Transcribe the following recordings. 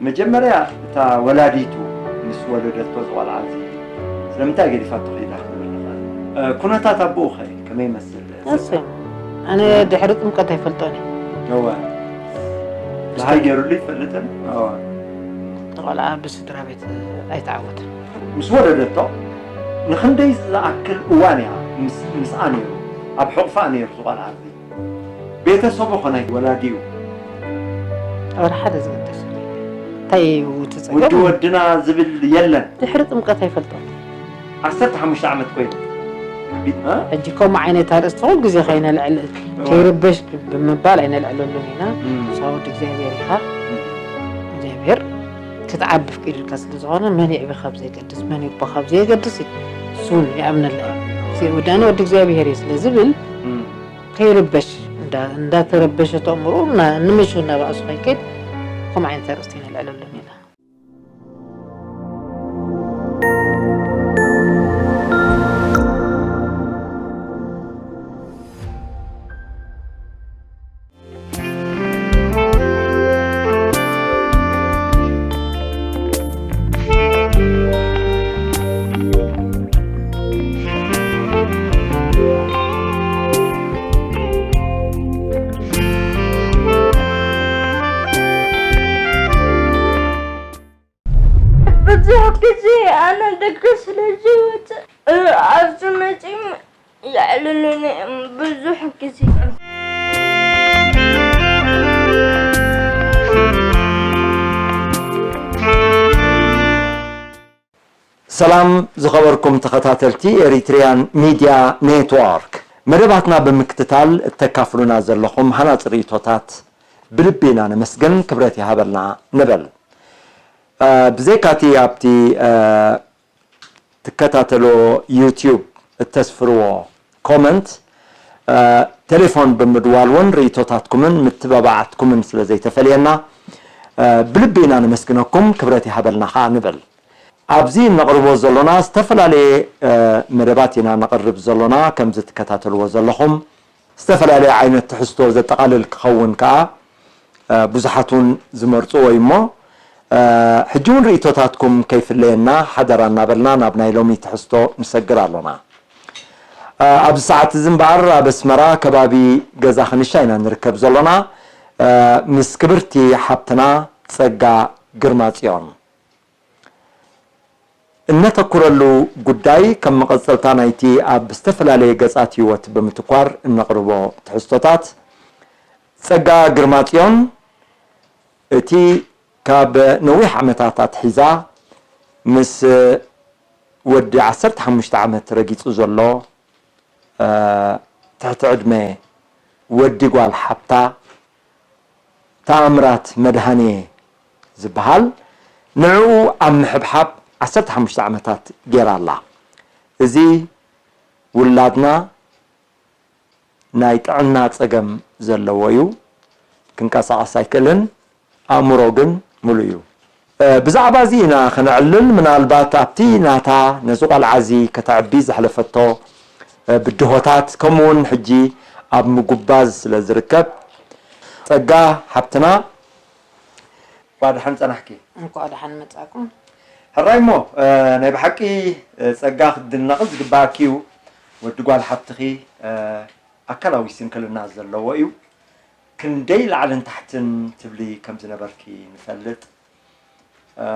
መጀመርያ እታ ወላዲቱ ምስ ወለደቶ ዝቆልዓ እዚ ስለምንታይ ገዲፋቶ ከይዳ ክንብል ንኽእል? እ፣ ኩነታት ኣቦኡ ኸ ከመይ ይመስል? እሱ ኣነ ድሕሪ ጥምቀት ኣይፈልጦን እየ። እወ። ብሃይ ገይሩሉ ይፈልጥን? እወ። ቆልዓ ብስድራ ቤት ኣይተዓወተን። ምስ ወለደቶ ንኽንደይ ዝኣክል እዋን እያ ምስ-፣ ምስኣ ነይሩ? ኣብ ሕቑፋ ነይሩ ዝቆልዓ እዚ? ቤተሰቡ ኸ ናይ ወላዲኡ? ወላ ሓደ ዝገደሰ እንታይ እዩ እቲ ወዲ ጸገም? ወድና ዝብል የለን። ድሕሪ ጥምቀት ኣይፈልጦን። ዓሰርተ ሓሙሽተ ዓመት ኮይኑ። እ? ሕጂ ከምኡ ዓይነት ኣርእስቲ ኩሉ ግዜ ከይነልዕል ከይርበሽ ብምባል ኣይነልዕለሉን ኢና። እም። ንሳ ወዲ እግዚኣብሔር ኢኻ። እግዚኣብሔር ክትዓቢ ፍቂዱልካ ስለ ዝኾነ መን የዕቢ ካብ ዘየገድስ መን ይቦ ካብ ዘየገድስ እዩ። እሱ እውን ይኣምነላ እዩ። እዚ ወዳኒ ወዲ እግዚኣብሔር እዩ ስለ ዝብል እም። ከይርበሽ እንዳ- እንዳተረበሸ ተእምሩ እና- ንምሹ እናባእሱ ከይከድ ከምኡ ዓይነት ኣርእስቲ ነልዕለሉን ኢና። ብዙሕ ግዜ ኣነ ደገ ስለ ዘይወፅእ ኣብዚ መፂኦም የዕልሉኒ እዮም ብዙሕ ግዜ። ሰላም ዝኸበርኩም ተኸታተልቲ ኤሪትሪያን ሚድያ ኔትወርክ፣ መደባትና ብምክትታል እተካፍሉና ዘለኹም ሃናፂ ርእይቶታት ብልቢ ኢና ነመስግን፣ ክብረት ይሃበልና ንበል። እ፣ ብዘይካቲ ኣብቲ፣ እ፣ ትከታተልዎ ዩትዩብ እተስፍርዎ ኮመንት፣ እ፣ ቴሌፎን ብምድዋል እውን ርእይቶታትኩምን ምትበባዓትኩምን ስለ ዘይተፈልየና፣ እ፣ ብልቢ ኢና ነመስግነኩም፣ ክብረት ይሃበልና ኸዓ ንብል። ኣብዚ እነቕርቦ ዘሎና ዝተፈላለየ፣ እ፣ መደባት ኢና ነቕርብ ዘሎና። ከምዚ ትከታተልዎ ዘለኹም ዝተፈላለየ ዓይነት ትሕዝቶ ዘጠቓልል ክኸውን ከኣ፣ እ፣ ብዙሓት እውን ዝመርጽዎ እዩ እሞ፣ እ፣ ሕጂ እውን ርእይቶታትኩም ከይፍለየና ሓደራ እናበልና ናብ ናይ ሎሚ ትሕዝቶ ንሰግር ኣሎና። እ፣ ኣብዚ ሰዓት እዚ እምበኣር ኣብ ኣስመራ ከባቢ ገዛ ክንሻ ኢና ንርከብ ዘሎና፣ እ፣ ምስ ክብርቲ ሓብትና ጸጋ ግርማጽዮን። እነተኩረሉ ጉዳይ ከም መቐጸልታ ናይቲ ኣብ ዝተፈላለየ ገጻት ህይወት ብምትኳር እነቕርቦ ትሕዝቶታት፣ ጸጋ ግርማጽዮን እቲ ካብ ነዊሕ ዓመታት ኣትሒዛ ምስ ወዲ ዓሰርተ ሓሙሽተ ዓመት ረጊጹ ዘሎ፣ እ፣ ትሕቲ ዕድመ ወዲ ጓል ሓብታ ተኣምራት መድሃኔ ዝበሃል፣ ንዕኡ ኣብ ምሕብሓብ ዓሰርተ ሓሙሽተ ዓመታት ገይራ ኣላ። እዚ ውላድና ናይ ጥዕና ጸገም ዘለዎ እዩ። ክንቀሳቐስ ኣይክእልን፣ ኣእምሮ ግን ምሉእ እዩ። እ፣ ብዛዕባ እዚ ኢና ከነዕልል። ምናልባት ኣብቲ ናታ ነዚ ቆልዓ እዚ ከተዕቢ ዘሕለፈቶ፣ እ፣ ብድሆታት፣ ከምኡ እውን ሕጂ ኣብ ምጉባዝ ስለ ዝርከብ፣ ጸጋ ሓብትና፣ እንኳዕ ደሓን ጸናሕኪ። እንኳዕ ደሓን መጻኩም። ሕራይ እሞ፣ እ፣ ናይ ብሓቂ፣ እ፣ ጸጋ ክትድነቒ ዝግባኣኪ እዩ። ወዲ ጓል ሓብትኺ፣ እ፣ ኣካላዊ ስንክልና ዘለዎ እዩ። ክንደይ ላዕልን ታሕትን ትብሊ ከም ዝነበርኪ ንፈልጥ። እ፣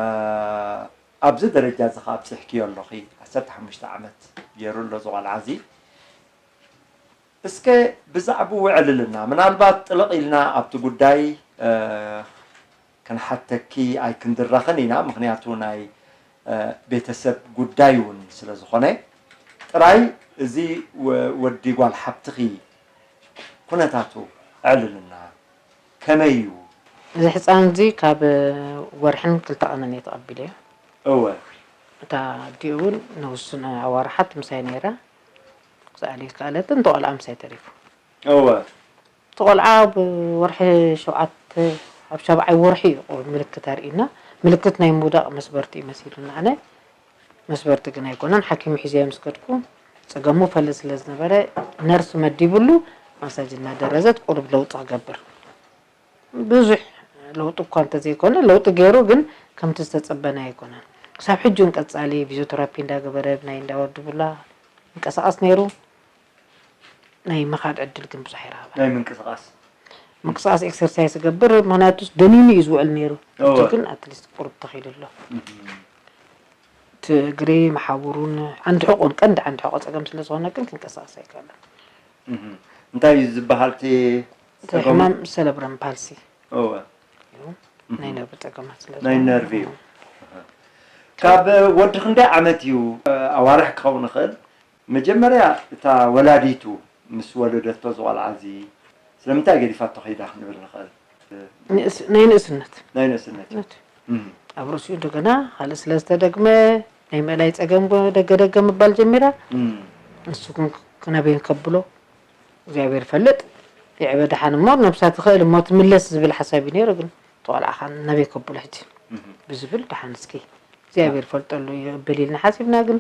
ኣብዚ ደረጃ እዚ ኸኣ ኣብጺሕክዮ ኣለኺ። ዓሰርተ ሓሙሽተ ዓመት ገይሩ ኣሎ እዚ ቆልዓ እዚ። እስከ ብዛዕባኡ ኣዕልልና። ምናልባት ጥልቕ ኢልና ኣብቲ ጉዳይ፣ እ፣ ክንሓተኪ ኣይክንድረኽን ኢና፣ ምኽንያቱ ናይ፣ እ፣ ቤተሰብ ጉዳይ እውን ስለ ዝኾነ። ጥራይ እዚ ወ-፣ ወዲ ጓል ሓብትኺ ኩነታቱ ኣዕልልና። ከመይ እዩ? እዚ ህፃን እዚ ካብ ወርሕን ክልተ ቀንን እየ ተቐቢለዮ። እወ። እታ ኣዲኡ እውን ንውሱን ኣዋርሓት ምሳይ ነይራ። ክሰኣል ኣይከኣለትን፣ እቲ ቆልዓ ምሳይ ተሪፉ። እወ። እቲ ቆልዓ ኣብ ወርሒ ሸውዓተ፣ ኣብ ሻብዓይ ወርሒ እዩ ምልክት ኣርእዩና። ምልክት ናይ ምውዳቕ መስበርቲ እዩ መሲሉና። ኣነ መስበርቲ ግን ኣይኮነን፣ ሓኪም ሒዘዮ ምስ ከድኩ ጸገሙ ፈልጥ ስለ ዝነበረ ነርስ መዲብሉ ማሳጅ እናደረዘት ቁሩብ ለውጢ ክገብር ብዙሕ ለውጢ እኳ እንተዘይኮነ ለውጢ ገይሩ ግን ከምቲ ዝተጸበና ኣይኮነን። ክሳብ ሕጂ እውን ቀጻሊ ፊዚዮቴራፒ እንዳገበረ ብናይ እንዳወድቡላ ይንቀሳቐስ ነይሩ። ናይ ምኻድ ዕድል ግን ብዙሕ ኣይረኸበን። ናይ ምንቅስቓስ? ምንቅስቓስ ኤክሰርሳይስ ይገብር፣ ምኽንያቱስ ደኒኑ እዩ ዝውዕል ነይሩ። ሕጂ እወ። ግን ኣትሊስት ቁሩብ ተኺሉ ኣሎ። እም። እቲ እግሪ መሓውሩን ዓንዲ ሕቖን ቀንዲ ዓንዲ ሕቖ ጸገም ስለ ዝኾነ ግን ክንቀሳቐስ ኣይከኣለን። እም። እንታይ እዩ ዝበሃል እቲ እቲ ጸገሙ? ሕማም ሰለብረም ፓልሲ እወ። እዩ። እም። ናይ ነርቭ ጸገማት ስለ ናይ ዝኾነ። ነርቭ እዩ። እም። ካብ ወዲ ክንደይ ዓመት እዩ ኣዋርሕ ክኸውን ይኽእል? መጀመርያ እታ ወላዲቱ ምስ ወለደቶ ዝቆልዓ እዚ ስለምንታይ ገዲፋቶ ከይዳ ክንብል ንኽእል? ንእስ-፣ ናይ ንእስነት። ናይ ንእስነት እዩ። ነት። እም። ኣብ ርእሲኡ እንደገና ካልእ ስለ ዝተደግመ ናይ ምእላይ ጸገም ጎ-፣ ደገ ደገ ምባል ጀሚራ። እም። ንሱ ግን ክነበይን ከብሎ እግዚኣብሔር ይፈልጥ። ይዕበ ደሓን እሞ ነብሳ ትኽእል እሞ ትምለስ ዝብል ሓሳብ እዩ ነይሩ። ግን ተቆልዓ ኻን ናበይ ከብሎ ሕጂ እም። ብዝብል ደሓን እስኪ እግዚኣብሔር ይፈልጠሉ እዩ እብል ኢልና ሓሲብና። ግን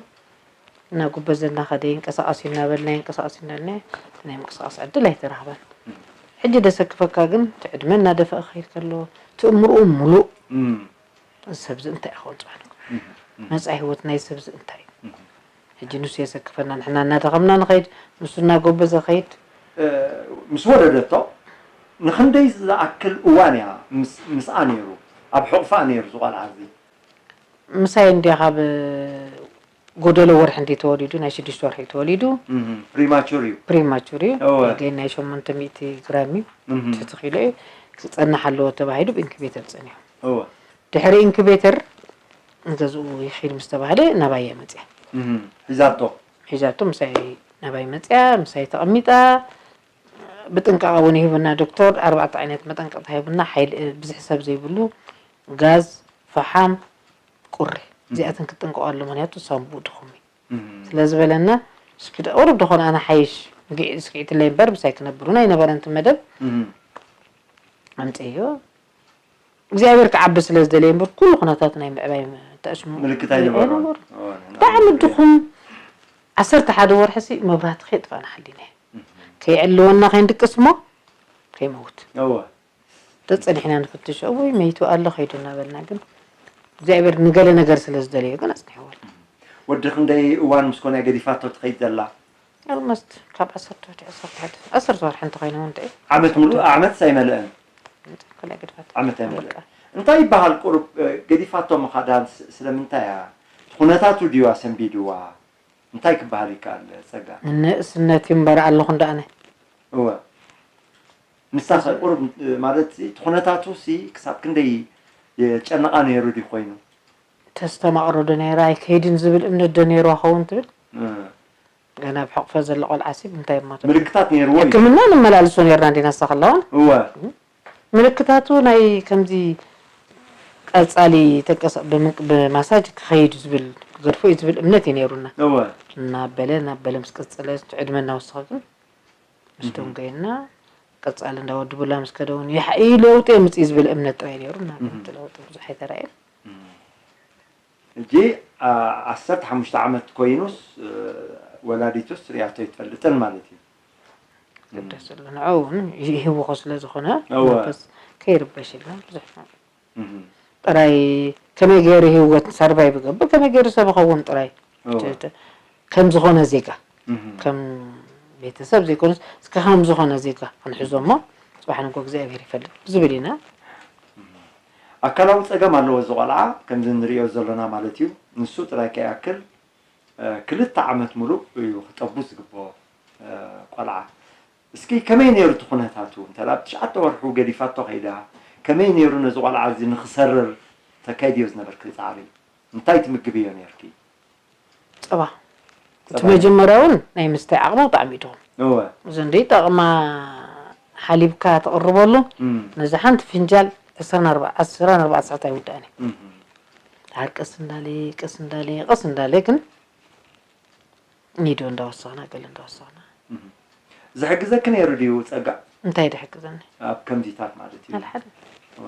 እናጎበዘ እናኸደ ይንቀሳቐስ እዩ እናበልና ይንቀሳቐስ እዩ እናበልና እቲ ናይ ምንቅስቓስ ዕድል ኣይተረኽበን። እም። ሕጂ ደሰክፈካ ግን እቲ ዕድመ እናደፈአ ክኸይድ ከሎ እቲ እምርኡ ምሉእ እም። እዚ ሰብዚ እንታይ ይኸውን ጽባሕ ንግሆ? እም፣ እም። መጻኢ ህይወት ናይ ሰብዚ እንታይ እዩ? እም። ሕጂ ንሱ የሰክፈና፣ ንሕና እናደኸምና ንኸይድ፣ ንሱ እናጎበዘ ኸይድ። እ፣ ምስ ወለደቶ ንኽንደይ ዝኣክል እዋን እያ ምስ-፣ ምስኣ ነይሩ? ኣብ ሕቑፋ ነይሩ እዚ ቆልዓ እዚ? ምሳይ እንድያ ካብ ጎደሎ ወርሒ እንድዩ ተወሊዱ፣ ናይ ሽዱሽተ ወርሒ እዩ ተወሊዱ። እም፣ ፕሪማቹር እዩ። ፕሪማቹር እዩ። እወ። ገይ ናይ ሸሞንተ ሚእቲ ግራም እዩ። እም። ትሕቲ ኪሎ እዩ። ክጸንሕ ኣለዎ ተባሂሉ ብኢንኩቤተር ጸኒሑ። እወ። ድሕሪ ኢንኩቤተር ንገዝኡ ይኺድ ምስ ተባህለ ናባይ እያ መጽያ። እም፣ ሒዛቶ? ሒዛቶ ምሳይ ናባይ መጽያ፣ ምሳይ ተቐሚጣ። ብጥንቃቐ እውን ይህቡና ዶክተር፣ ኣርባዕተ ዓይነት መጠንቀቕታ ሂቡና፣ ሓይሊ፣ ብዙሕ ሰብ ዘይብሉ፣ ጋዝ፣ ፈሓም፣ ቁሪ። እም። እዚኣተን ክትጥንቀቑ ኣሎ፣ ምኽንያቱ ሳንቡእ ድኹም እዩ። እም። ስለ ዝበለና፣ እስኪ ደ-፣ ቁሩብ ደኾነ ኣነ ሓይሽ፣ ስግዒ-፣ ስግዒትለይ እምበር፣ ምሳይ ክነብር እውን ኣይነበረን እቲ መደብ። እም። ኣምፀዮ። እግዚኣብሔር ክዓቢ ስለ ዝደለየ እምበር፣ ኩሉ ኩነታት ናይ ምዕባይ ተእስሙ ምልክት ኣይነበሮን። ኣይነበሮን። እወ፣ ብጣዕሚ ድኹም፣ ዓሰርተ ሓደ ወርሒ ሲ መብራህቲ ከየጥፋእና ሓሊና። እም። ከየዕልወና ከይንድቅስ እሞ ከይመውት። እወ። ተጸኒሕና ንፍትሾ፣ ወይ መይቱ ኣሎ ከይዱ እናበልና፣ ግን እግዚኣብሔር ንገለ ነገር ስለ ዝደለዮ ግን ኣጽኒሕዎ ኣሎ። ወዲ ክንደይ እዋን ምስ ኮነ ገዲፋቶ ትኸይድ ዘላ? ኦልሞስት ካብ ዓሰርተ ወርሒ፣ ዓሰርተ ሓደ፣ ዓሰርተ ወርሒ እንተኾይኑ እውን እንታይ? ዓመት ሙሉእ፣ ዓመትስ ኣይመልአን። እንታይ ኮላ ገዲፋቶ? ዓመት ኣይመልአን። በቃ። እንታይ ይበሃል ቁሩብ፣ እ፣ ገዲፋቶ ምኻዳ ስ-፣ ስለምንታይ እያ? ኩነታቱ ድዩ ኣሰንቢድዋ? እንታይ ክበሃል ይከኣል ጸጋ? ንእስነት እዩ እምበር ኣለኹ እንዳ ኣነ። እወ። ንሳ ኸ ቁሩብ፣ እ፣ ማለት እቲ ኩነታቱ ሲ ክሳብ ክንደይ የጨንቓ ነይሩ ድዩ ኮይኑ? ተስተማቕሮ ዶ ነይራ ኣይከይድን ዝብል እምነት ዶ ነይርዋ ኸውን ትብል? እ። ገና ኣብ ሕቑፈ ዘሎ ቆልዓ ሲ ብምንታይ እሞ ትብል? ምልክታት ነይርዎ እዩ። ሕክምና ንመላልሶ ነይርና እንዲና ንሳ ከላ እውን። እወ። ምልክታቱ ናይ ከምዚ ቀጻሊ ተንቀሳ-፣ ብምንቅ-፣ ብማሳጅ ክኸይድ ዝብል ክገድፎ እዩ ዝብል እምነት እዩ ነይሩና። እወ። እናበለ እናበለ ምስ ቀጸለ እቲ ዕድመ እናወሰኸ ግን ምስ እህ። ደንጎየና ቀጻሊ እንዳወድቡላ ምስ ከደ እውን ይሕ-፣ እዩ ለውጢ የምጽእ ዝብል እምነት ጥራይ ነይሩ። እና እህ። እቲ ለውጢ ብዙሕ ኣይተራእየን። እህ። ሕጂ፣ ዓ-፣ ዓሰርተ ሓሙሽተ ዓመት ኮይኑስ፣ እ፣ ወላዲቱስ ሪኣቶ ኣይትፈልጥን ማለት እዩ። ግደስ ኣሎ። ንዕኡ እውን ይህውኾ ስለ ዝኾነ፣ እወ። መንፈስ ከይርበሽ ኢልና ብዙሕ እህ። ጥራይ ከመይ ገይሩ ህይወት ሰርቫይቭ ይገብር፣ ከመይ ገይሩ ሰብ ይኸውን ጥራይ። እወ። ተ-፣ ተ-፣ ከም ዝኾነ ዜጋ፣ እህ። ከም ቤተሰብ ዘይኮነስ፣ እስከ ከም ዝኾነ ዜጋ ክንሕዞ እሞ፣ ጽባሕ ንግሆ እግዚኣብሔር ይፈልጥ ብዝብል ኢና። እህ። ኣካላዊ ጸገም ኣለዎ እዚ ቆልዓ፣ ከምዚ ንርእዮ ዘሎና ማለት እዩ። ንሱ ጥራይ ከይኣክል፣ እ፣ ክልተ ዓመት ሙሉእ እዩ ክጠቡ ዝግብኦ፣ እ፣ ቆልዓ። እስኪ ከመይ ነይሩ እቲ ኩነታቱ? እንተ ኣብ ትሽዓተ ወርሑ ገዲፋቶ ከይዳ፣ ከመይ ነይሩ ነዚ ቆልዓ እዚ ንኽሰርር ተካይድዮ ዝነበርኪ ጻዕሪ? እንታይ ትምግብዮ ነርኪ? ጸባ። እቲ ጸባ ነይሩ። መጀመርያ እውን ናይ ምስታይ ዓቕማ ብጣዕሚ እዩ ድኹም። እወ። እዚ እንደ ጠቕማ ሓሊብካ ትቕርበሉ፣ እም። ነዚ ሓንቲ ፍንጃል ዕስራን ኣርባዕተ፣ ዕስራን ኣርባዕተ ሰዓት ኣይውዳእን እዩ። እም። ድሓር ቀስ እንዳለ፣ ቀስ እንዳለ፣ ቀስ እንዳለ ግን ኒዶ እንዳወሰኽና፣ ገለ እንዳወሰኽና። እህ። ዝሕግዘኪ ነይሩ ድዩ ጸጋ? እንታይ ድሕግዘኒ? ኣብ ከምዚታት ማለት እዩ። ኣልሓደ።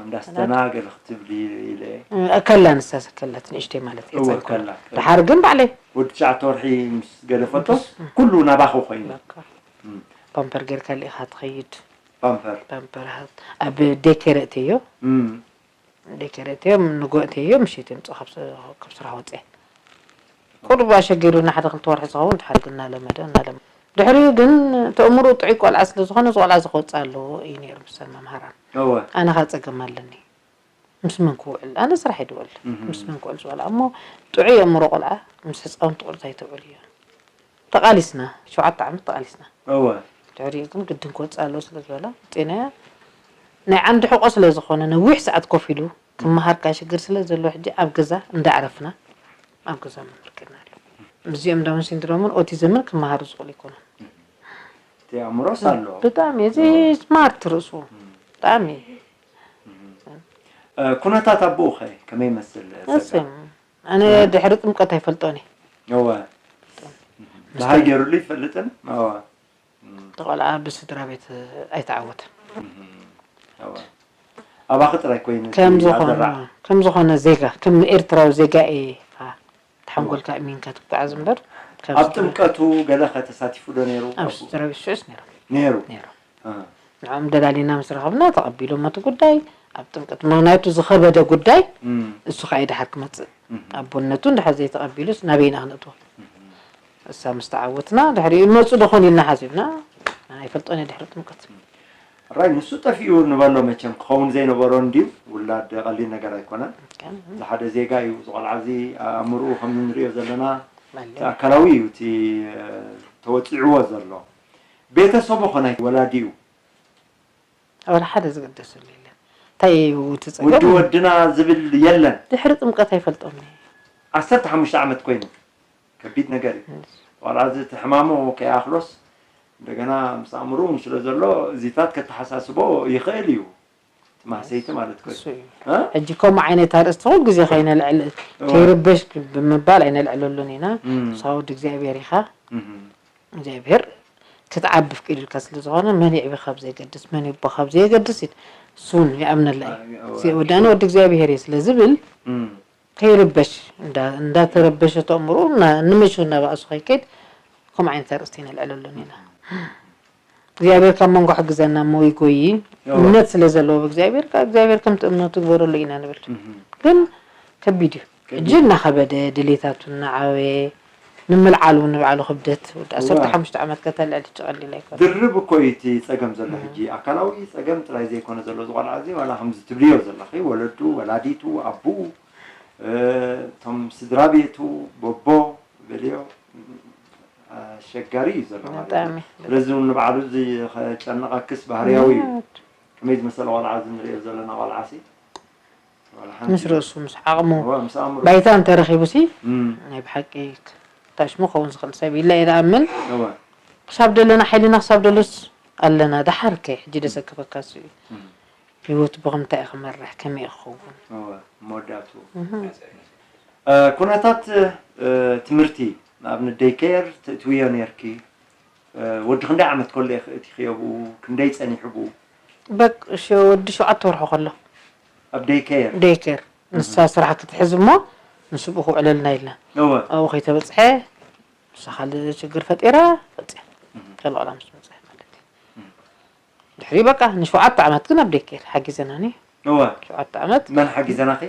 እንዳስተና ኣልሓደ። ገለ ክትብሊ ኢለ። እ፣ ከላ ንሳስ ከላት ንእሽተይ ማለት እየ እወ፣ ጸንኩ። ከላ። ድሓር ግን ባዕለይ። ወዲ ትሽዓተ ወርሒ ምስ ገደፈቶ፣ ምስ፣ እ። ኩሉ ናባኹ ኮይኑ። በቃ። እም። ፓምፐር ጌርካ ኢኻ ትኸይድ። ፓምፐር። ፓምፐር ኣብ ዴኬር እትዮ እም። ዴኬር እትዮ ንጎ እትዮ ምሽት ምጽ ካብ ስ- ካብ ስራሕ ወጽእ ቁርባ ሸገሩና ሓደ ክልተ ወርሒ ዝኸውን ተሓርግና ለመደ እናለመደ ድሕሪኡ ግን ተእምሩ ጥዑይ ቆልዓ ስለ ዝኾነ እዚ ቆልዓ እዚ ክወፅእ ኣለዎ እዩ ነይሩ ምሰን መምሃራን እወ። ኣነ ካ ፀገም ኣለኒ ምስ መን ክውዕል ኣነ ስራሕ ይድወል እህ። ምስ መን ክውዕል ዝበላ እሞ ጥዑይ የእምሮ ቆልዓ ምስ ህፃውንቲ ቆልታ ይተውዕል እዩ ተቓሊስና ሸውዓተ ዓመት ተቓሊስና እወ። ድሕሪኡ ግን ግድን ክወፅእ ኣለዎ ስለ ዝበላ ጤናያ ናይ ዓንዲ ሕቆ ስለ ዝኾነ ነዊሕ ሰዓት ኮፍ ኢሉ ክመሃር ካ ሽግር ስለ ዘሎ ሕጂ ኣብ ገዛ እንዳዕረፍና ኣብ ገዛ መምህር ከድና ኣሎ እዚኦም ዳውን ሲንድሮምን ኦቲዝምን ክመሃሩ ዝኽእሉ ይኮኑ እቲ ኣእምሮስ ኣሎ። ብጣዕሚ እዚ ስማርት ርእሱ ብጣዕሚ እ፣ ኩነታት ኣቦኡ ኸ ከመይ ይመስል? ጸጋ? እስም ኣነ ድሕሪ ጥምቀት ኣይፈልጦን እየ እወ። ደሃይ ገይሩሉ ይፈልጥን? እወ። ተቆልዓ ብስድራ ቤት ኣይተዓወተን እወ። ኣባኺ ጥራይ ኮይኑ እቲ ከም ዝኾነ ኣዘራዕ? ከም ዝኾነ ዜጋ ከም ኤርትራዊ ዜጋ እየ ኢኻ ተሓንጎልካ እሚንካ ትጉዓዝ እምበር ካብ ኣብ ስድራ- ጥምቀቱ ገለ ኸ ተሳቲፉ ዶ ነይሩ? ኣብ ኣቦ? ስድራ ቤት ሽዑስ ነይሩ ነይሩ። ነይሩ እ፣ ንዕኦም ደላሊና ምስ ረኸብና ተቐቢሎም እቲ ጉዳይ ኣብ ጥምቀት ምኽንያቱ ዝኸበደ ጉዳይ እም፣ እሱ ከዓ ድሓር ክመፅእ እም። ኣቦነቱ እንድሓር ዘይተቐቢሉስ ናበይና ክነእትዎ እሳ ምስ ተዓወትና ድሕሪኡ ይመፁ ዶ ኾን ኢልና ሓሲብና ኣይፈልጦን እየ ድሕሪ ጥምቀት ራይ ንሱ ጠፊኡ ንበሎ መቸም ክኸውን ዘይነበሮ እንድዩ ውላድ ቀሊል ነገር ኣይኮነን ዝሓደ ዜጋ እዩ ዝቆልዓ እዚ ኣእምርኡ ከም ንሪኦ ዘለና እቲ ኣካላዊ እዩ እቲ ተወፂዕዎ ዘሎ ቤተሰቡ ኸ ናይ ወላዲኡ ወላ ሓደ ዝግደሰሉ የለን እንታይ እዩ እቲ ወዲ ፀገም ወድና ዝብል የለን ድሕሪ ጥምቀት ኣይፈልጦም ዓሰርተ ሓሙሽተ ዓመት ኮይኑ ከቢድ ነገር እዩ ቆልዓ እዚ እቲ ሕማሙ ከይኣኽሎስ እንደገና ምስ ኣእምርኡ እውን ስለ ዘሎ እዚታት ከተሓሳስቦ ይኽእል እዩ እቲ ማህሰይቲ ማለት ኮ እሱ እዩ ሕጂ ከምኡ ዓይነት ኣርእስቲ ኩሉ ግዜ ከይነልዕል ከይርበሽ ብምባል ኣይነልዕለሉን ኢና እም። ንስኻ ወዲ እግዚኣብሔር ኢኻ እግዚኣብሔር ክትዓቢ ፍቂዱልካ ስለ ዝኾነ መን የዕቢ ካብ ዘየገድስ መን ይቦ ካብ ዘየገድስ እዩ እሱ እውን ይኣምነላ እዩ ወዳነ ወዲ እግዚኣብሔር እየ ስለ ዝብል ከይርበሽ እንዳ- እንዳተረበሸ ተእምሩ እና- እንመሹ እናባእሱ ከይከድ ከምኡ ዓይነት ኣርእስቲ ነልዕለሉን ኢና እግዚኣብሔር ካብ መንጎ ሕግዘና እሞ ይጎይ እምነት ስለ ዘለዎ ብእግዚኣብሔር ካብ እግዚኣብሔር ከምቲ እምነቱ ግበረሉ ኢና ንብል ግን ከቢድ እዩ ሕጂ እናኸበደ ድሌታቱ እናዓበየ ንምልዓሉ ንባዕሉ ክብደት ወዲ ዓሰርተ ሓሙሽተ ዓመት ከተልዕል ትጨቐሊል ኣይኮነ ድርብ እኮ እዩ እቲ ፀገም ዘሎ ሕጂ ኣካላዊ ፀገም ጥራይ ዘይኮነ ዘሎ ዝቆልዓ እዚ ዋላ ከምዚ ትብልዮ ዘለኺ ወለዱ ወላዲቱ ኣቡኡ እቶም ስድራ ቤቱ ቦቦ በልዮ ኣሸጋሪ እዩ ዘሎ ማለት እዩ። ስለዚ እውን ንባዕሉ እዚ ከጨንቐክስ ባህርያዊ እዩ። ከመይ ዝመሰለ ቆልዓ እዚ ንሪኦ ዘለና ቆልዓ ሲ ምስ ርእሱ ምስ ዓቕሙ ባይታ እንተረኺቡ ሲ ናይ ብሓቂ ታሽሙ ክኸውን ዝኽእል ሰብ ኢለ እየ ዝኣምን። ክሳብ ደለና ሓይልና ክሳብ ደሎስ ኣለና። ደሓር ከ ሕጂ ደሰክፈካ እሱ እዩ። ህይወት ብኸምታይ ክመርሕ ከመይ ክኸውን መወዳእቱ ኩነታት ትምህርቲ ንኣብነት ደይከየር ትእትውዮ ነርኪ ወዲ ክንደይ ዓመት ከሎ ኢኺ እቲኽዮ ብኡ ክንደይ ጸኒሑ ብኡ በቅ ወዲ ሸውዓተ ወርሑ ከሎ ኣብ ደይከየር ደይከር ንሳ ስራሕ ክትሕዝ እሞ ንስብኡ ክውዕለልና ኢልና እወ ኣብኡ ከይተበፅሐ ንሳ ካልእ ሽግር ፈጢራ ወፅያ ከልቐላ ምስ መፅሐ ማለት እዩ ድሕሪ በቃ ንሸውዓተ ዓመት ግን ኣብ ደይኬር ሓጊዘናኒ እወ ሸውዓተ ዓመት መን ሓጊዘናኺ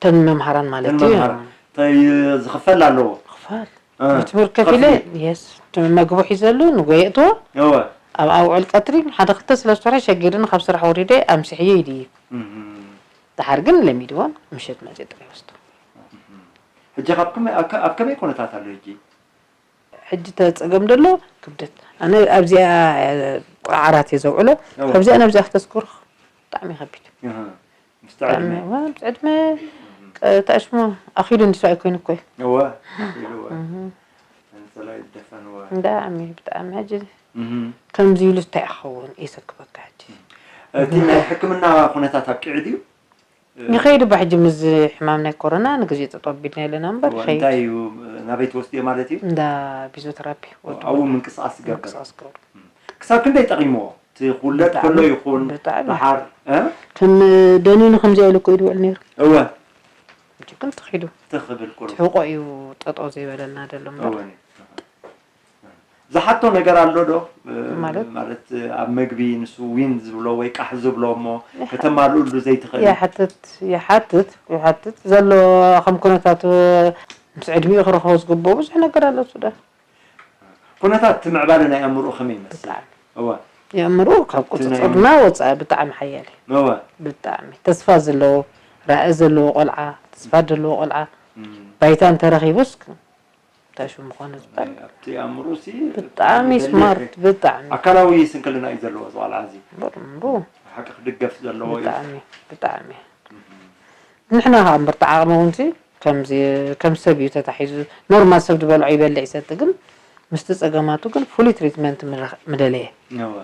ተን መምሃራን ማለት እን እዩ መምሃር እንታይ ዝኽፈል ኣለዎ ክፋል እ፣ ትምህርት ከፊለ ከፊለ። የስ መግቡ ሒዘሉ ንጎየእትዎ እወ ኣብ ኣውዕል ቀትሪ ሓደ ክልተ ስለስተ ወርሒ ሸጊርኒ ካብ ስራሕ ወሪደ ኣምስሕዮ ይድይብ እህም። ድሓር ግን ለሚድዎን ምሸት መፅእ ጥራይ ወስዶ ሕጂ ካብ ከመይ- ኣብ ከ- ኣብ ከመይ ኩነታት ኣሎ ሕጂ ሕጂ ተፀገም ደሎ ክብደት ኣነ ኣብዚኣ ቁርዓራት እየ ዘውዕሎ እወ። ካብዚኣ ናብዚኣ ክተስኩር ብጣዕሚ ከቢድ እህ። ምስቲ ዕድመ ብጣዕሚ እዋ፣ ምስ ዕድመ ተሽሙ ኣኪሉ እንዲ ሰብኣይ ኮይኑ እኮ እዩ እወ ኣኺሉ እወ እንሰላይ ደፈን እወ ብጣዕሚ ብጣዕሚ ሕጂ እህም። ከምዚ ኢሉ እንታይ ክኸውን ይሰክፈካ ሕጂ እቲ ናይ ሕክምና ኩነታት ኣብቂዑ ድዩ ይኸይድ ባ ሕጂ ምስ ሕማም ናይ ኮሮና ንግዜ ጠጠው ኣቢልና ኣለና እምበር እወ፣ ይኸይድ እንታይ እዩ ናበይ ትወስድዮ ማለት እዩ እንዳ ፊዚዮቴራፒ ወዲ ኣብኡ ምንቅስቃስ ዝገብር ምንቅስቃስ ክገብር ክሳብ ክንደይ ጠቂምዎ እቲ ክውለድ ከሎ ይኹን ብጣዕሚ። ደሓር እ? ከም ደኒኑ ከምዚ ኢሉ እኮ ይድውዕል ነይሩ እወ ሕጂ ግን ተኺዱ ትኽብል ቁሩብ ትሕቆ እዩ ጠጠው ዘይበለልና ዘሎ እምበር እወ ዝሓቶ ነገር ኣሎ ዶ? እ፣ ማለት? ማለት ኣብ መግቢ ንሱ ዊን ዝብሎ ወይ ቃሕ ዝብሎ እሞ ከተማልኡሉ ዘይትኽእል? ይሓትት ይሓትት ይሓትት ዘሎ። ከም ኩነታቱ ምስ ዕድሚኡ ክረኽቦ ዝግብኦ ብዙሕ ነገር ኣሎ ሱዳን። ኩነታት እቲ ምዕባለ ናይ ኣእምሮ ከመይ ይመስል? እዋ። የእምሮ ካብ ቁፅፅርና ወፃኢ ብጣዕሚ ሓያል እዩ። እዋ። ብጣዕሚ ተስፋ ዘለዎ፣ ራኢ ዘለዎ ቆልዓ፣ ተስፋ ዘለዎ ቆልዓ፣ ባይታ እንተረኺቡስ እንታይ ሽሙ ምኾነ ዝበሃል? ኣብቲ ኣእምሮ ሲ ብጣዕሚ ስማርት፣ ብጣዕሚ ኣካላዊ ስንክልና እዩ ዘለዎ እዚ ቆልዓ እዚ። እምበር እምቡ ሓቂ ክድገፍ ዘለዎ እዩ። ብጣዕሚ ብጣዕሚ ንሕና ከዓ እምበር ተዓቕሚ እውን ሲ ከምዚ ከም ሰብ እዩ ተታሒዙ። ኖርማል ሰብ ዝበልዖ ይበልዕ ይሰቲ፣ ግን ምስቲ ፀገማቱ ግን ፍሉይ ትሪትመንት ምደለየ። እወ።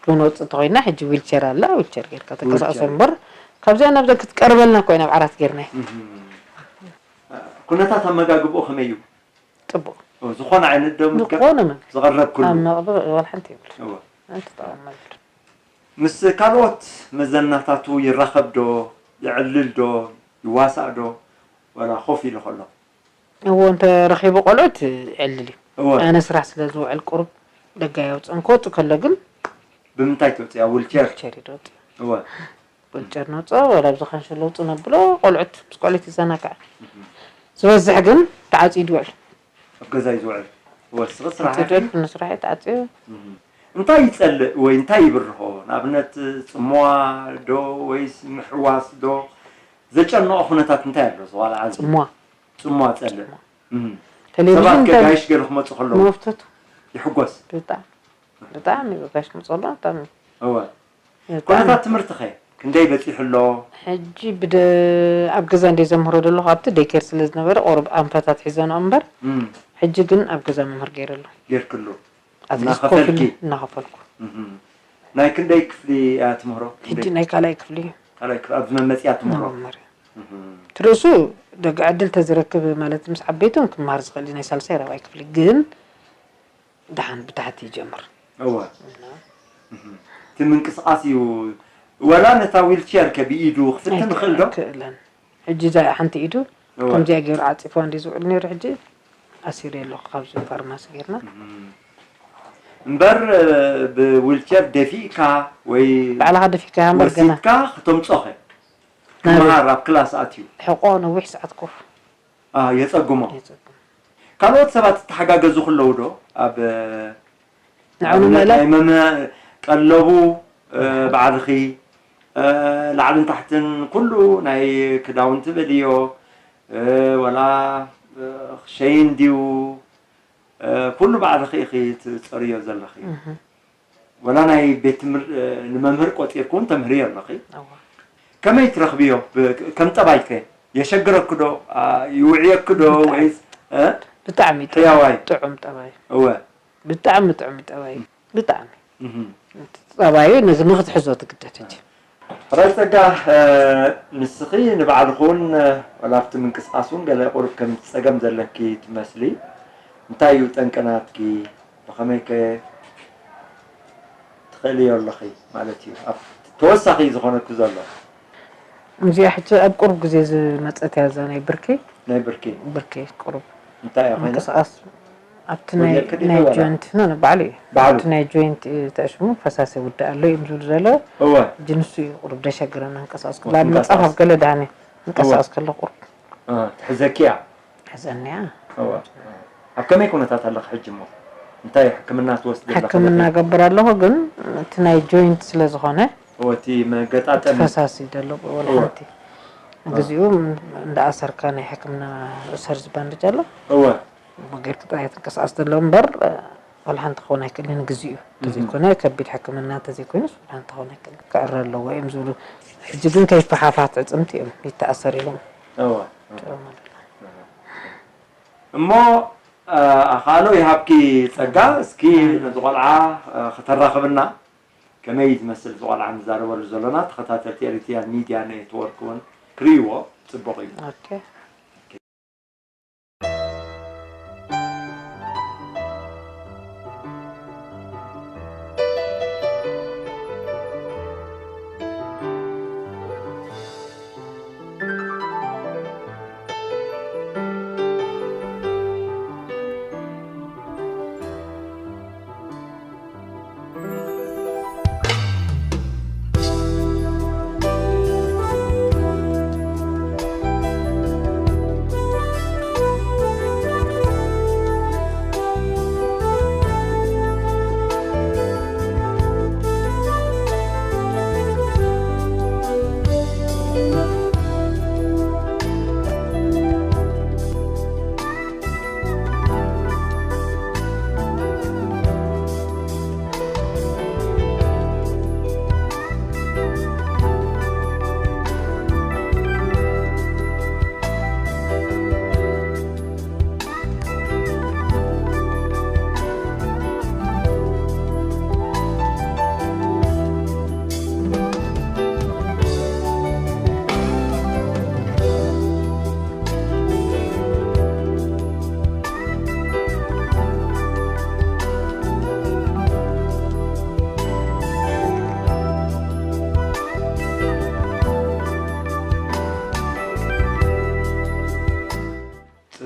ክንወፅእ እንተኮይና ሕጂ ዊልቸር ኣላ፣ ዊልቸር ጌርካ ተንቀሳቅሶ። እምበር ካብዚኣ ናብዛ ክትቀርበልና ኮይና ኣብ ዓራት ጌርና። ኩነታት ኣመጋግብኡ ከመይ እዩ? ፅቡቅ። ኦ፣ ዝኾነ ዓይነት ዶ ምገብ ዝኾነ መግቢ ዝቐረብ ኩሉ? ኣብ መቕብር ወላ ሓንቲ የብሉ። እወ። ኣንተጠቐመሉ። ምስ ካልኦት መዘናታቱ ይራኸብ ዶ? ይዕልል ዶ? ይዋሳእ ዶ? ወላ ኮፍ ኢሉ ከሎ? እዎ እንተ ረኺቡ ቆልዑት ይዕልል እዩ። እወ። ኣነ ስራሕ ስለ ዝውዕል ቁሩብ ደጋ የውፅእን ክወፅእ ከሎ ግን ብምንታይ ትወፅእ? ኣብ ዊልቸር? ዊልቸር እዩ ዝወፅእ። እወ። ዊልቸር ነውፅኦ፣ ወላ ኣብዚ ካንሸሎ ውፅእ ነብሎ፣ ቆልዑት ምስ ቆልዑት ይዘናጋዕ። ዝበዝሕ ግን ተዓፅዩ ይውዕል። ኣብ ገዛ እዩ ዝውዕል። እወ፣ ስኺ ስራሕ እንተደልኩ ንስራሕ እዩ ተዓፅዩ። እንታይ ይፀልእ ወይ እንታይ ይብርሆ? ንኣብነት ፅምዋ ዶ ወይስ ምሕዋስ ዶ? ዘጨንቖ ኩነታት እንታይ ኣሎ? ዝዋልዓ እዚ ፅምዋ ፅምዋ ፀልእ። እም። ቴሌቪዥን ሰባት እንታይ ከጋይሽ ገለ ክመፁ ከለዉ መፍተቱ ይሕጎስ። ብጣዕሚ ብጣዕሚ በጋሽ ምፅሎ ብጣዕሚ እወ። ብጣዕሚ ኩነታት ትምህርቲ ኸ ክንደይ በፂሑ ኣሎ? ሕጂ ብደ ኣብ ገዛ እንደ ዘምህሮ ዘለኹ ኣብቲ ዴይኬር ስለ ዝነበረ ቁሩብ ኣንፈታት ሒዘንኦ እምበር እም። ሕጂ ግን ኣብ ገዛ መምህር ገይረ ኣሎ። ጌርክሉ? ኣትሊስት እናኸፈልኪ? ኮፍ ኢለ እናኸፈልኩ። እም። ናይ ክንደይ ክፍሊ እያ ትምህሮ? ሕጂ ናይ ካልኣይ ክፍሊ እዩ። ካልኣይ ክፍሊ ኣብዚ መመፅያ ትምህሮ? መምህር እዩ። እም። እቲ ርእሱ ደቂ ዕድል ተዝረክብ ማለት ምስ ዓበይቶም ክመሃር ዝኽእል እዩ ናይ ሳልሳይ ራብዓይ ክፍሊ ግን ደሓን ብታሕቲ ይጀምር። እወ። እቲ ምንቅስቃስ እዩ። ወላ ነታ ዊልቸር ከ ብኢዱ ክፍትን ይኽእል ዶ? ክእለን። ሕጂ እዛ ሓንቲ ኢዱ እወ። ከምዚኣ ገይሩ ዓፂፍዋ እንዲ ዝውዕል ነይሩ፣ ሕጂ ኣሲረ ኣለኹ ካብዚ ፋርማሲ ጌርና። እምበር ብዊልቸር ደፊእካ ወይ ባዕልኻ ደፊእካ እምበር ገና ወሲድካ ክተምፆኸ ናበይ? ክመሃር ኣብ ክላስ ኣትዩ ሕቆ ነዊሕ ሰዓት ኮፍ አ፣ የፀግሞ። የፀግም። ካልኦት ሰባት እተሓጋገዙ ክለዉ ዶ ኣብ ንዕኡ ኣብነት ንምእላፍ ናይ መምህር ቀለቡ እ፣ ባዕልኺ እ፣ ላዕልን ታሕትን ኩሉ ናይ ክዳውንቲ በልዮ እ፣ ወላ እ፣ ሸይን ድዩ እ፣ ኩሉ ባዕልኺ ኢኺ ትፀርዮ ዘለኺ። እህ፣ ወላ ናይ ቤት ትምህር እ፣ ንመምህር ቆፂርኪ እውን ተምህርዮ ኣለኺ። እዋ። ከመይ ትረኽብዮ? ብ- ከም ጠባይከ የሸግረኪ ዶ? አ፣ ይውዕየኪ ዶ? ወይስ እ? ብጣዕሚ ሕያዋይ? ጥዑም ጠባይ፣ እወ። ብጣዕሚ ጥዑም ጠባይ፣ ብጣዕሚ እህም። ጠባዩ ነዚ ንክትሕዞ ትግደድ ሕጂ። ሕራይ ጸጋ እ፣ ንስኺ ንባዕልኺ እውን እ፣ ዋላ ኣብቲ ምንቅስቃስ እውን ገለ ቁሩብ ከም ጸገም ዘለኪ ትመስሊ። እንታይ እዩ ጠንቂ ናትኪ? ብኸመይ ከ ትኽእልዮ ኣለኺ ማለት እዩ? ኣብ ተወሳኺ ዝኾነኪ ዘሎ እዚኣ ሕጂ ኣብ ቁሩብ ግዜ ዝመጸት እያ እዛ ናይ ብርኪ ናይ ብርኪ ብርኪ ቁሩብ እንታይ እያ ኮይና? ምንቅስቃስ ኣብቲ ናይ ወዲእኪ ድዩ ናይ ወላ? ጆይንት ኖ ባዕሉ እዩ ባዕሉ? ኣብቲ ናይ ጆይንት እዩ ተዕሽሙ ፈሳሲ ውዳእ ኣሎ እዮም ዝብሉ ዘለዉ እወ ሕጂ ንሱ እዩ ቁሩብ ደሸግረና ንቀሳቀስ ወ- ባብ መጻፍ ትንቀሳቀስ። ኣብ ገለ ዳህኒ ንቀሳቀስ ከለኹ ቁሩብ እ፣ ትሕዘኪያ ሕዘኒያ እወ ኣብ ከመይ ኩነታት ኣለኺ ሕጂ እሞ? እንታይ ሕክምና ትወስዲ ኣለኺ? ሕክምና ገብር ኣለኹ ግን እቲ ናይ ጆይንት ስለ ዝኾነ እወ እቲ መገጣጠሚ ፈሳሲ ደሎ ወላ እወ። ሓንቲ ንግዚኡ እንዳኣሰርካ ናይ ሕክምና ሰርጅ ባንድጅ ኣሎ እወ መገርክ ጥራይ ትንቀሳቀስ ዘሎ እምበር ወላ ሓንቲ ክኸውን ኣይክእልን ንግዚኡ ተዘይኮነ ከቢድ ሕክምና ተዘይኮይኑስ ወላ ሓንቲ ክኸውን ኣይክእልን ክዕረ ኣለዎ እዮም ዝብሉ ሕጂ ግን ከይፈሓፋት ዕፅምቲ እዮም ይተኣሰር ኢሎም እወ ጥዑም ኣለና እሞ እ፣ ኣኻሎ ይሃብኪ ጸጋ። እስኪ ነዚ ቆልዓ እ፣ ከተራኽብና ከመይ ዝመስል እዚ ቆልዓ ንዛረበሉ ዘሎና ተኸታተልቲ ኤሪትሪያን ሚድያ ኔትወርክ እውን ክርእይዎ ጽቡቕ እዩ። ኦኬ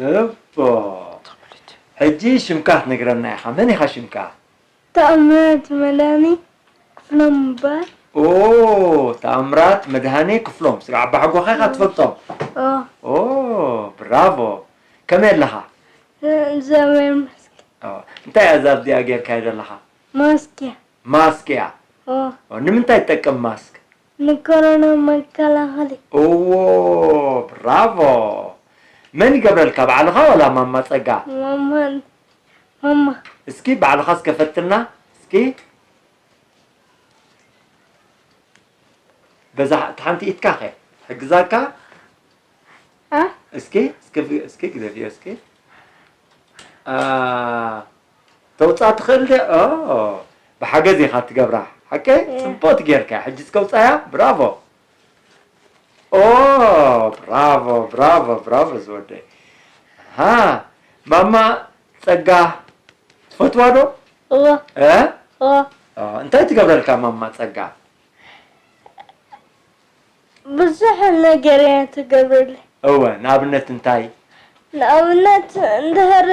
እቦ። ሕጂ ሽምካ ክትነግረና ኢኻ። መን ኢኻ ሽምካ? ተኣምራት መድሃኒ ክፍሎም እምበር። ኦ፣ ተኣምራት መድሃኒ ክፍሎም። ስጋዕ ኣባሓጎኻ ኢኻ ትፈልጦም? ኦ። ኦ፣ ብራቮ። ከመይ ኣለኻ? እግዚኣብሔር ይመስገን። ኦ፣ እንታይ እያ እዛ ኣብዚኣ ጌርካዮ ዘለኻ? ማስክ እያ። ማስክ እያ? ኦ። ኦ፣ ንምንታይ ትጠቅም ማስክ? ንኮሮና መከላኸሊ። እዎ፣ ብራቮ። መን ይገብረልካ፣ ባዕልኻ ዋላ ማማ ጸጋ? ማማ፣ ማማ። እስኪ ባዕልኻ እስከ ፈትና፣ እስኪ። በዛ፣ እታ ሓንቲ ኢድካ ኸ፣ ሕግዛካ? አ? እስኪ፣ እስኪ፣ እስኪ ግደፍዮ፣ እስኪ። አ፣ ተውጻእ ትኽእል ድያ? ኦ፣ ብሓገዝ ኢኻ ትገብራ። ሓቀይ? እ። ጽቡቕ ጌርካ። ሕጂ እስከ ውጻያ። ብራቮ። ኦ፣ ብራቮ፣ ብራቮ፣ ብራቮ ዝወደይ። ሃ፣ ማማ ጸጋ ትፈትዋ ዶ? እወ። እ? እወ። ኦ፣ እንታይ ትገብረልካ ማማ ጸጋ? ብዙሕ ነገር እያ ትገብረለይ። እወ፣ ንኣብነት እንታይ? ንኣብነት እንድሕር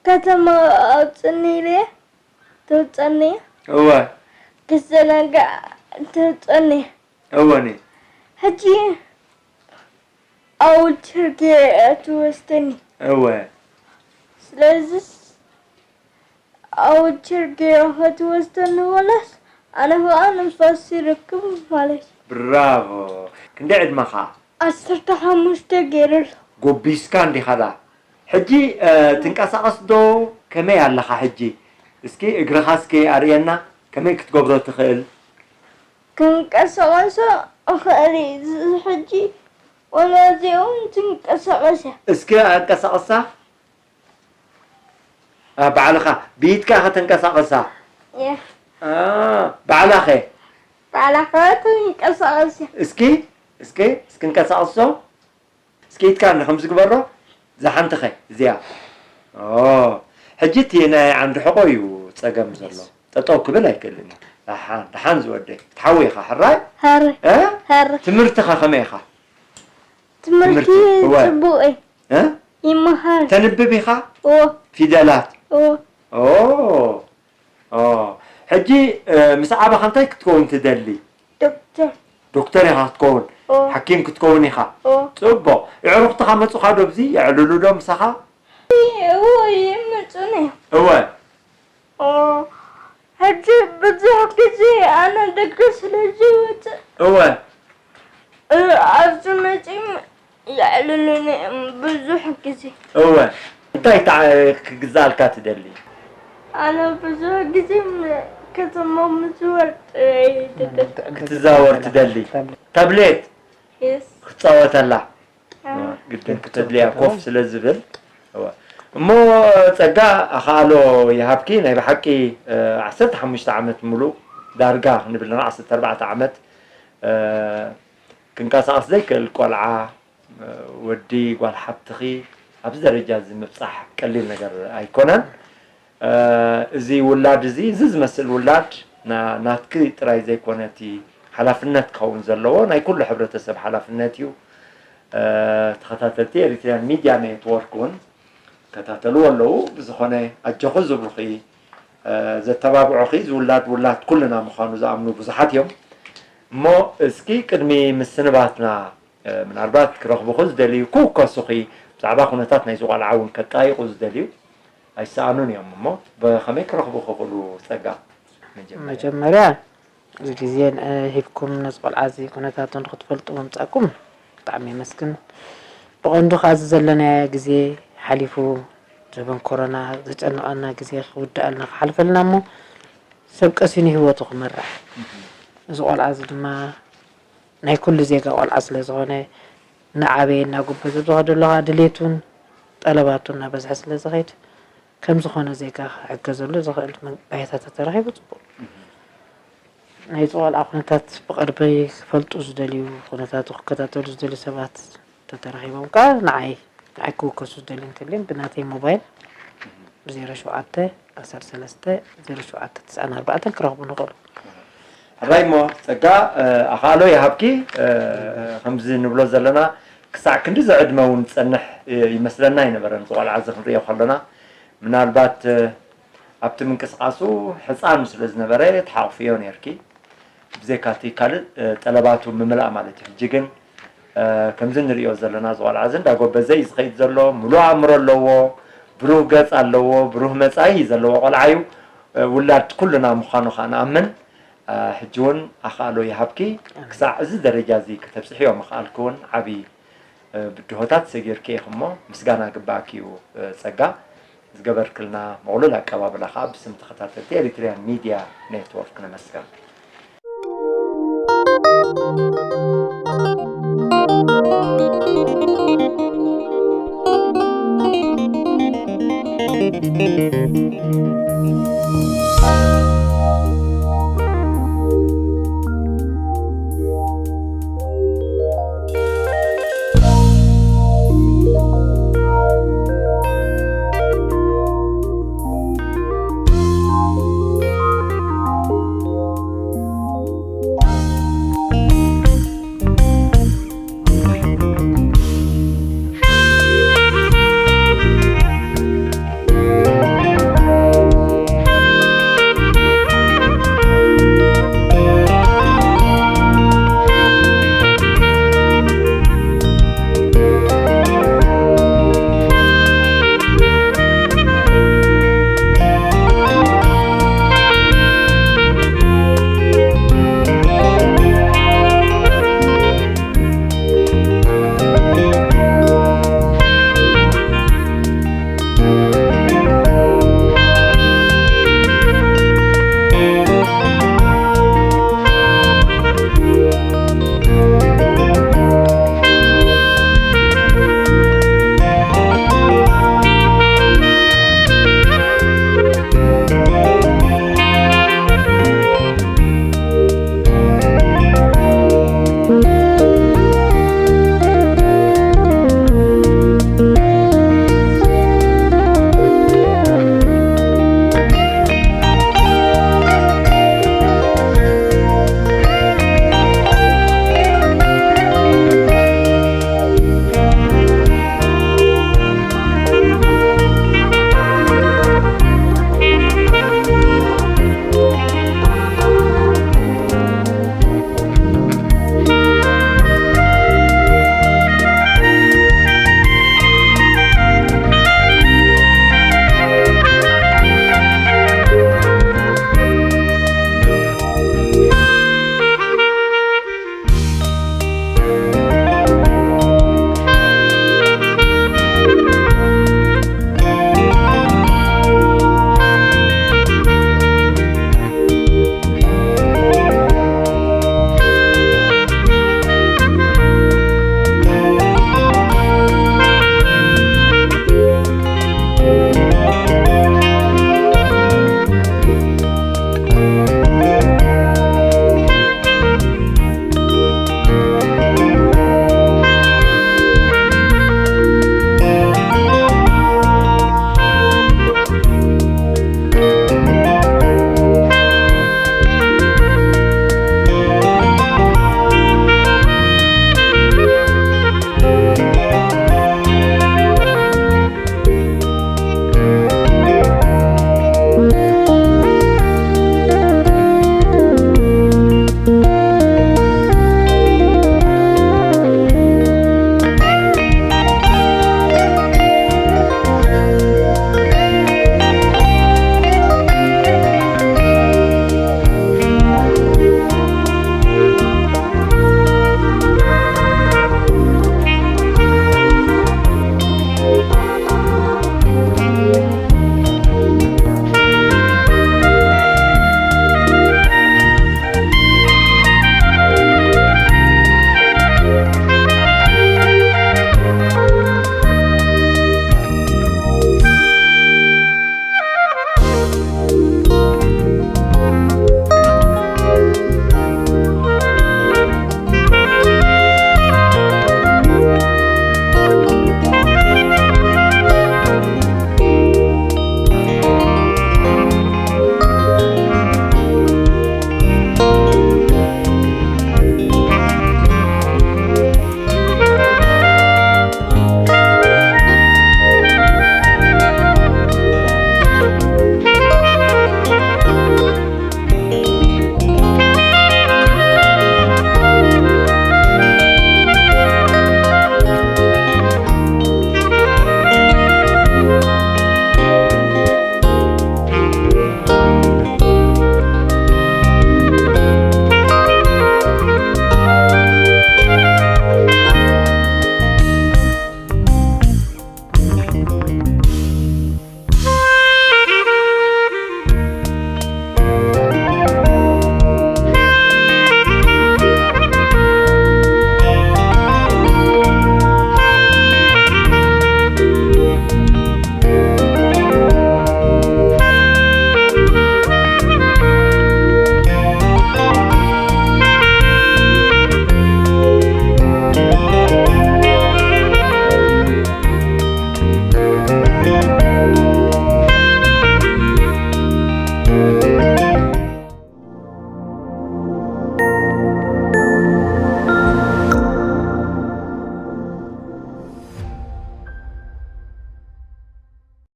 ከተማ ኣውፅኒ ኢለያ ተውፀኒ እያ። እወ። ክዘናጋዕ ተውፀኒ እያ። እወ፣ ኒ? ሕጂ ኣብ ዊልቸር ገይራ እያ ትወስደኒ። እወ። ስለዚስ ኣብ ዊልቸር ገይራ ክትወስደኒ ወላስ ኣነ ኸኣ ንፋስ ይረክብ ማለት እዩ። ብራቮ። ክንደይ ዕድመኻ? ዓሰርተ ሓሙሽተ ገይረ ኣለኹ። ጎቢስካ እንዲኻ ዳ። ሕጂ፣ እ፣ ትንቀሳቐስ ዶ? ከመይ ኣለኻ ሕጂ? እስኪ እግርኻ እስኪ ኣርእየና። ከመይ ክትገብሮ ትኽእል? ክንቀሳቐሶ እኽእል እየ። እዚ ሕጂ ወላ እዚኣ እውን ትንቀሳቐስ እያ። እስኪ ኣንቀሳቕሳ። አ፣ ባዕልኻ ብኢድካ ኢኻ ተንቀሳቕሳ? እየ። አ፣ ባዕላኸ? ባዕላኸ ትንቀሳቐስ እያ። እስኪ፣ እስኪ፣ እስኪ እንቀሳቕሶ። እስኪ ኢድካ እንዲ ከምዚ ግበሮ። እዛ ሓንቲ ኸ፣ እዚኣ። ኦ፣ ሕጂ እቲ ናይ ዓንዲ ሕቖ እዩ ጸገም ዘሎ። ጠጠው ክብል ኣይክእልን እዩ። ደሓን፣ ደሓን ዝወደይ። ክትሓዊ ኢኻ፣ ሕራይ? ሕራይ። እ? ሕራይ። ትምህርትኻ ከመይ ኢኻ? ትምህርቲ ትምህርቲ፣ እወ። ጽቡቕ እዩ። እ? ይመሃር። ተንብብ ኢኻ? እወ። ፊደላት? እወ። ኦ፣ ኦ። ሕጂ፣ እ፣ ምስ ዓበኻ እንታይ ክትከውን ትደሊ? ዶክተር። ዶክተር ኢኻ ክትከውን? ኦ። ሓኪም ክትከውን ኢኻ? ኦ። ጽቡቕ። የዕሩኽትኻ መጹኻ ዶ ኣብዚ? የዕልሉ ዶ ምሳኻ? እዎ፣ ይመጹኒ። እወ። ኦ፣ ሕጂ ብዙሕ ግዜ ኣነ ደገ ስለ ዝወጽእ፣ እወ። እ፣ ኣብዚ መጺኦም የዕልሉኒ እዮም ብዙሕ ግዜ። እወ። እንታይ ተዓ-፣ ክግዛእልካ ትደሊ? ኣነ ብዙሕ ግዜ ም-፣ ከተማ ምዝዋር ጥራይ እየ ዝደሊ። ክትዛወር ትደሊ? ታብሌት? የስ። ክትጻወተላ? ኣዎ። ግድን ክተድልያ ኮፍ ስለ ዝብል። እወ። እሞ ጸጋ ኣኻእሎ ይሃብኪ፣ ናይ ብሓቂ፣ እ፣ ዓሰርተ ሓሙሽተ ዓመት ሙሉእ ዳርጋ ክንብል ንኽእል፣ ዓሰርተ ኣርባዕተ ዓመት፣ እ፣ ክንቀሳቐስ ዘይክእል ቆልዓ፣ እ፣ ወዲ ጓል ሓብትኺ ኣብዚ ደረጃ እዚ ምብጻሕ ቀሊል ነገር ኣይኮነን። እ፣ እዚ ውላድ እዚ፣ እዚ ዝመስል ውላድ ና-፣ ናትኪ ጥራይ ዘይኮነ እቲ ሓላፍነት ክኸውን ዘለዎ ናይ ኩሉ ሕብረተሰብ ሓላፍነት እዩ። እ፣ ተኸታተልቲ ኤሪትሪያን ሚድያ ኔትወርክ እውን ይከታተልዎ ኣለዉ። ብዝኾነ ኣጆኺ ዝብሉኺ፣ እ፣ ዘተባብዑኺ፣ እዚ ውላድ ውላድ ኩልና ምዃኑ ዝኣምኑ ብዙሓት እዮም። እሞ እስኪ ቅድሚ ምስንባትና፣ እ፣ ምናልባት ክረኽቡኺ ዝደልዩ፣ ክውከሱኺ፣ ብዛዕባ ኩነታት ናይዚ ቆልዓ እውን ከጣይቑ ዝደልዩ ኣይሰኣኑን እዮም። እሞ ብኸመይ ክረኽቡኺ ይኽእሉ ጸጋ? መጀመርያ። መጀመርያ እዚ ግዜ፣ እ፣ ሂብኩም ነዚ ቆልዓ እዚ ኩነታቱ ንኽትፈልጡ ምምጻእኩም ብጣዕሚ የመስግን። ብቐንዱ ከኣ እዚ ዘለናዮ ግዜ ሓሊፉ፣ ዘበን ኮሮና ዘጨነቐና ግዜ ክውድኣልና ክሓልፈልና እሞ ሰብ ቀሲኑ ህይወቱ ክመርሕ። እዚ ቆልዓ እዚ ድማ ናይ ኩሉ ዜጋ ቆልዓ ስለ ዝኾነ፣ እናዓበየ እናጎበዘ ብዝኸደሉ ከኣ ድሌቱን ጠለባቱን እናበዝሐ ስለ ዝኸይድ፣ ከም ዝኾነ ዜጋ ክሕገዘሉ ዝኽእል መን-፣ ባይታታት ተረኺቡ ጽቡቕ። ናይዚ ቆልዓ ኩነታት ብቐርቢ ክፈልጡ ዝደልዩ፣ ኩነታቱ ክከታተሉ ዝደልዩ ሰባት ተተረኺቦም ከኣ ንዓይ፣ ንዓይ ክውከሱ ዝደልዩ እንተልዮም ብናተይ ሞባይል ብ ዜሮ ሸውዓተ ዓሰርተ ሰለስተ ዜሮ ሸውዓተ ትስዓን ኣርባዕተን ክረኽቡ ንኽእሉ። ሕራይ እሞ ጸጋ፣ እ፣ ኣኻእሎ ይሃብኪ። እ፣ ከምዚ ንብሎ ዘለና ክሳዕ ክንዲ ዘዕድመ እውን ዝጸንሕ ይመስለና ኣይነበረን። እዚ ቆልዓ እዚ ክንሪኦ ከሎና ምናልባት ኣብቲ ምንቅስቃሱ ሕፃን ስለ ዝነበረ ተሓቑፍዮ ነርኪ። ብዘይካቲ ካልእ ጠለባቱ ምምላእ ማለት እዩ። ሕጂ ግን ከምዚ ንሪኦ ዘለና እዚ ቆልዓ እዚ እንዳጎበዘ እዩ ዝኸይድ ዘሎ። ሙሉእ ኣእምሮ ኣለዎ፣ ብሩህ ገጽ ኣለዎ፣ ብሩህ መጻኢ እዩ ዘለዎ ቆልዓ እዩ። ውላድ ኩልና ምዃኑ ከዓ ንኣምን። ሕጂ እውን ኣኽኣሎ ይሃብኪ። ክሳዕ እዚ ደረጃ እዚ ከተብፅሕዮ ምኽኣልኪ እውን ዓብዪ ብድሆታት ሰጊርኪ ኢኺ እሞ ምስጋና ግባኣኪ እዩ። ጸጋ ዝገበርክልና ምቕሉል ኣቀባብላ ከዓ ብስም ተኸታተልቲ ኤሪትሪያን ሚድያ ኔትወርክ ነመስግን።